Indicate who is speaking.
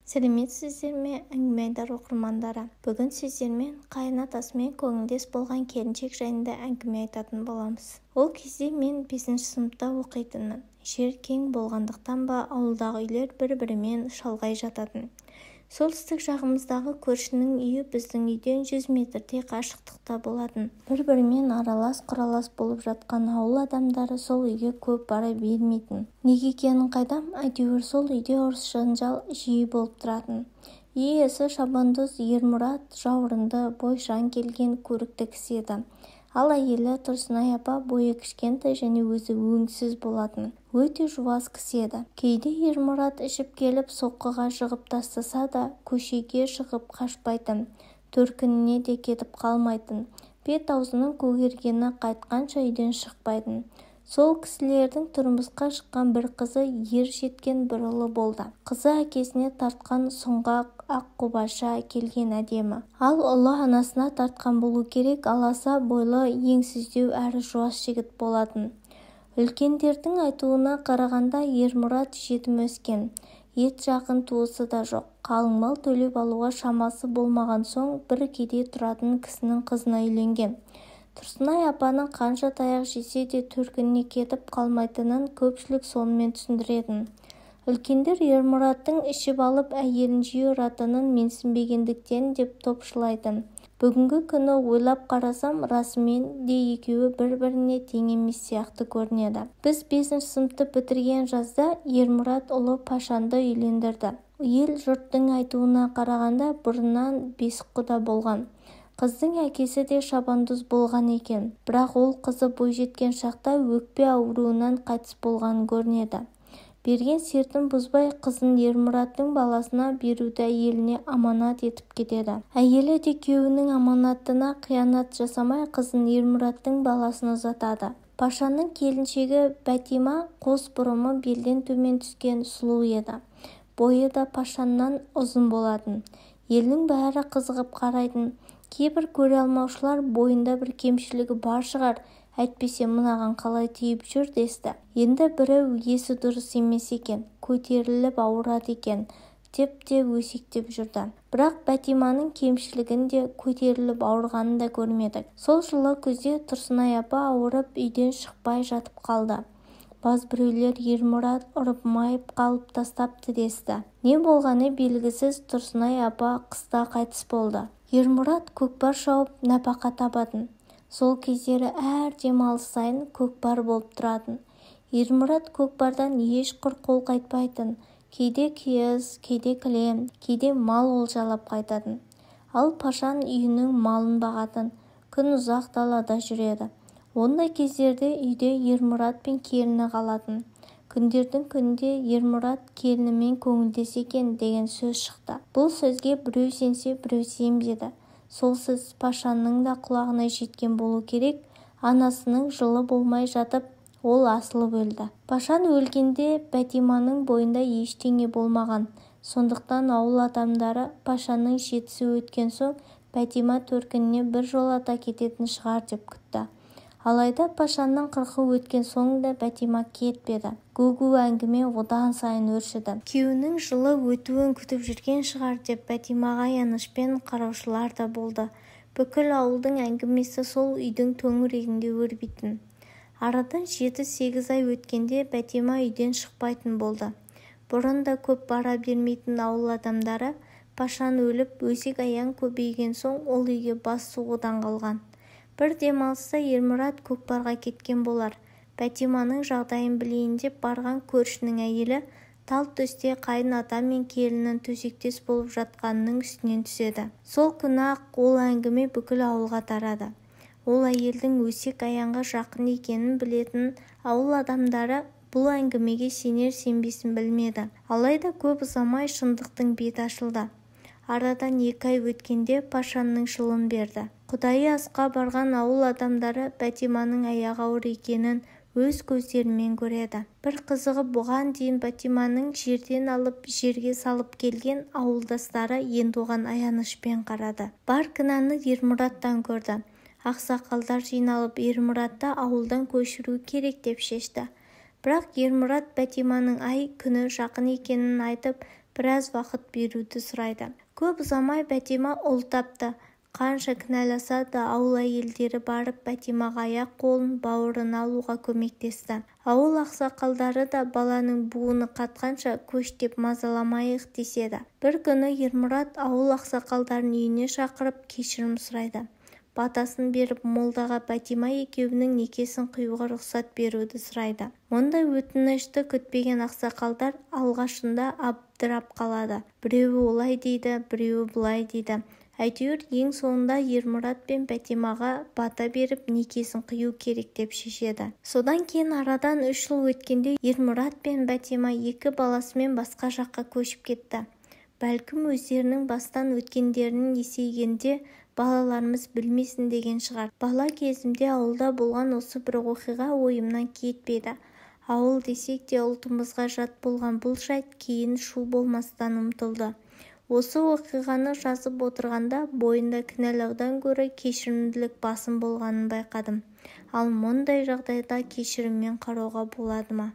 Speaker 1: Сәлеметсіздер ме, әңгіме айдар оқырмандары! Бүгін сіздермен қайын атасымен көңілдес болған келіншек жайында әңгіме айтатын боламыз. Ол кезде мен 5 сыныпта оқитынмын. Жер кең болғандықтан ба, ауылдағы үйлер бір-бірімен шалғай жататын. Солтүстік жағымыздағы көршінің үйі біздің үйден 100 метрдей қашықтықта болатын. Бір-бірімен аралас-құралас болып жатқан ауыл адамдары сол үйге көп бара бермейтін. Неге екенін қайдам, әйтеуір сол үйде ұрыс-жанжал жиі болып тұратын. Үй иесі шабандоз Ермұрат жауырынды, бойшаң келген көрікті кісі еді. Ал әйелі Тұрсынай апа бойы кішкентай және өзі өңсіз болатын. Өте жуас кісі еді. Кейде Ермұрат ішіп келіп соққыға жығып тастаса да, көшеге шығып қашпайтын, төркініне де кетіп қалмайтын. Бет аузының көгергені қайтқанша үйден шықпайтын. Сол кісілердің тұрмысқа шыққан бір қызы, ер жеткен бір ұлы болды. Қызы әкесіне тартқан сұңғақ, ақ қубаша келген әдемі. Ал ұлы анасына тартқан болу керек, аласа бойлы, еңсіздеу әрі жуас жігіт болатын. Үлкендердің айтуына қарағанда Ермұрат жетім өскен. Ет жақын туысы да жоқ. Қалың мал төлеп алуға шамасы болмаған соң бір кедей тұратын кісінің қызына үйленген. Тұрсынай апаның қанша таяқ жесе де төркініне кетіп қалмайтынын көпшілік сонымен түсіндіретін. Үлкендер Ермұраттың ішіп алып әйелін жиі ұратынын менсінбегендіктен деп топшылайтын. Бүгінгі күні ойлап қарасам, расымен де екеуі бір-біріне тең емес сияқты көрінеді. Біз 5 сыныпты бітірген жазда Ермұрат ұлы Пашанды үйлендірді. Ел жұрттың айтуына қарағанда бұрыннан бесік құда болған. Қыздың әкесі де шабандоз болған екен. Бірақ ол қызы бойжеткен шақта өкпе ауруынан қайтыс болған көрінеді. Берген сертін бұзбай қызын Ермұраттың баласына беруді әйеліне аманат етіп кетеді. Әйелі де күйеуінің аманатына қиянат жасамай қызын Ермұраттың баласына ұзатады. Пашаның келіншегі Бәтима қос бұрымы белден төмен түскен сұлу еді. Бойы да Пашаннан ұзын болатын. Елдің бәрі қызығып қарайтын. Кейбір көре алмаушылар бойында бір кемшілігі бар шығар, әйтпесе мынаған қалай тиіп жүр десті. Енді біреу есі дұрыс емес екен, көтеріліп ауырады екен деп те өсектеп жүрді. Бірақ Бәтиманың кемшілігін де, көтеріліп ауырғанын да көрмедік. Сол жылы күзде Тұрсынай апа ауырып үйден шықпай жатып қалды. Баз біреулер Ермұрат ұрып майып қалып тастапты десті. Не болғаны белгісіз, Тұрсынай апа қыста қайтыс болды. Ермұрат көкпар шауып нәпақа табатын. Сол кездері әр демалыс сайын көкпар болып тұратын. Ермұрат көкпардан еш құр қол қайтпайтын. Кейде киіз, кейде кілем, кейде мал олжалап қайтатын. Ал Пашан үйінің малын бағатын. Күн ұзақ далада жүреді. Ондай кездерде үйде Ермұрат пен келіні қалатын. Күндердің күнінде Ермұрат келінімен көңілдес екен деген сөз шықты. Бұл сөзге біреу сенсе, біреу сенбеді. Сол сөз Пашанның да құлағына жеткен болу керек, анасының жылы болмай жатып, ол асылып өлді. Пашан өлгенде Бәтиманың бойында ештеңе болмаған. Сондықтан ауыл адамдары Пашанның жетісі өткен соң Бәтима төркініне бір жолата кететін шығар деп күтті. Алайда Пашанның қырқы өткен соң да Бәтима кетпеді. Гу-гу әңгіме одан сайын өршіді. Күйеуінің жылы өтуін күтіп жүрген шығар деп Бәтимаға аянышпен қараушылар да болды. Бүкіл ауылдың әңгімесі сол үйдің төңірегінде өрбитін. Арадан 7-8 ай өткенде Бәтима үйден шықпайтын болды. Бұрын да көп бара бермейтін ауыл адамдары Пашан өліп, өсек аяң көбейген соң ол үйге бас сұғудан қалған. Бір демалыста Ермұрат көкпарға кеткен болар. Бәтиманың жағдайын білейін деп барған көршінің әйелі тал түсте қайын ата мен келіннің төсектес болып жатқанының үстінен түседі. Сол күні-ақ ол әңгіме бүкіл ауылға тарады. Ол әйелдің өсек аяңға жақын екенін білетін ауыл адамдары бұл әңгімеге сенер-сенбесін білмеді. Алайда көп ұзамай шындықтың беті ашылды. Арадан 2 ай өткенде Пашанның жылын берді. Құдайы асқа барған ауыл адамдары Бәтиманың аяғы ауыр екенін өз көздерімен көреді. Бір қызығы бұған дейін Бәтиманың жерден алып, жерге салып келген ауылдастары енді оған аянышпен қарады. Бар кінәні Ермұраттан көрді. Ақсақалдар жиналып Ермұратты ауылдан көшіру керек деп шешті. Бірақ Ермұрат Бәтиманың ай күні жақын екенін айтып, Біраз уақыт беруді сұрайды. Көп ұзамай Бәтима ұл тапты. Қанша кінәласа да ауыл әйелдері барып Бәтимаға аяқ-қолын бауырына алуға көмектесті. Ауыл ақсақалдары да баланың буыны қатқанша көш деп мазаламайық деседі. Бір күні Ермұрат ауыл ақсақалдарын үйіне шақырып кешірім сұрайды. Батасын беріп молдаға Бәтима екеуінің некесін қиюға рұқсат беруді сұрайды. Мұндай өтінішті күтпеген ақсақалдар алғашында абдырап қалады. Біреуі олай дейді, біреуі былай дейді. Әйтеуір ең соңында Ермұрат пен Бәтимаға бата беріп некесін қию керек деп шешеді. Содан кейін арадан 3 жыл өткенде Ермұрат пен Бәтима екі баласымен басқа жаққа көшіп кетті. Бәлкім өздерінің бастан өткендерін есейгенде балаларымыз білмесін деген шығар. Бала кезімде ауылда болған осы бір оқиға ойымнан кетпеді. Ауыл десек те ұлтымызға жат болған бұл жайт кейін шу болмастан ұмытылды. Осы оқиғаны жазып отырғанда бойында кінәлаудан гөрі кешірімділік басым болғанын байқадым. Ал мұндай жағдайда кешіріммен қарауға болады ма?